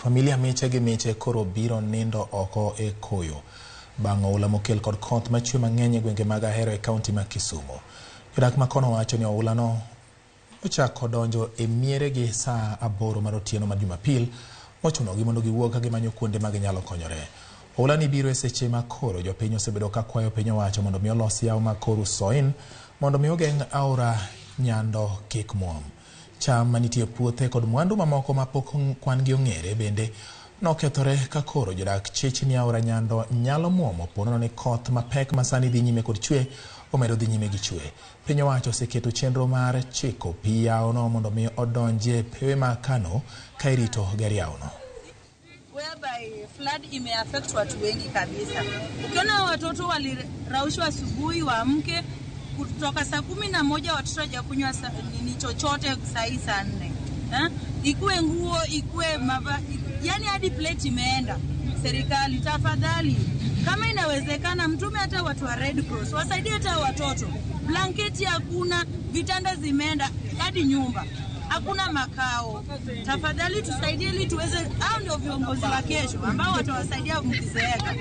Familia miche gi miche koro biro nindo oko e koyo bang' oula mokel kod koth machwe mang'eny e gwenge mag Ahero e kaunti ma Kisumu. Jodak ma kono wacho ni oulano ochako donjo e mieregi saa 8 mar otieno mar Jumapil, mochunogi mondo giwuog ka gimanyo kuonde ma ginyalo konyore. Oula ni biro e seche ma koro jopiny osebedo ka kwayo piny owacho mondo mi olos yawo mag Koru Soin mondo mi ogeng' aora Nyando kik muom. Cham manitie e puothe kod mwandu mamoko ma pok kwan gi ong'ere bende nokethore ka koro jodak chich ni aora Nyando nyalo muomo ponono ni koth mapek ma sani dhi nyime kod chwe omedo dhi nyime gi chwe. Piny owacho oseketo chenro mar chiko pi yawono mondo mi odonjie pewe ma Kano ka irito ger yawono. Whereby flood imeaffect watu wengi kabisa. Ukiona watoto waliraushwa asubuhi waamke kutoka saa 11, watoto hawajakunywa nini chochote saa hii saa 4. Eh? Ikuwe nguo, ikuwe mava, yani hadi plate imeenda. Serikali tafadhali, kama inawezekana, mtume hata watu wa Red Cross wasaidie hata watoto. Blanketi hakuna, vitanda zimeenda, hadi nyumba hakuna makao. Tafadhali tusaidie ili tuweze, hao ndio viongozi wa kesho ambao watawasaidia mkizeeka.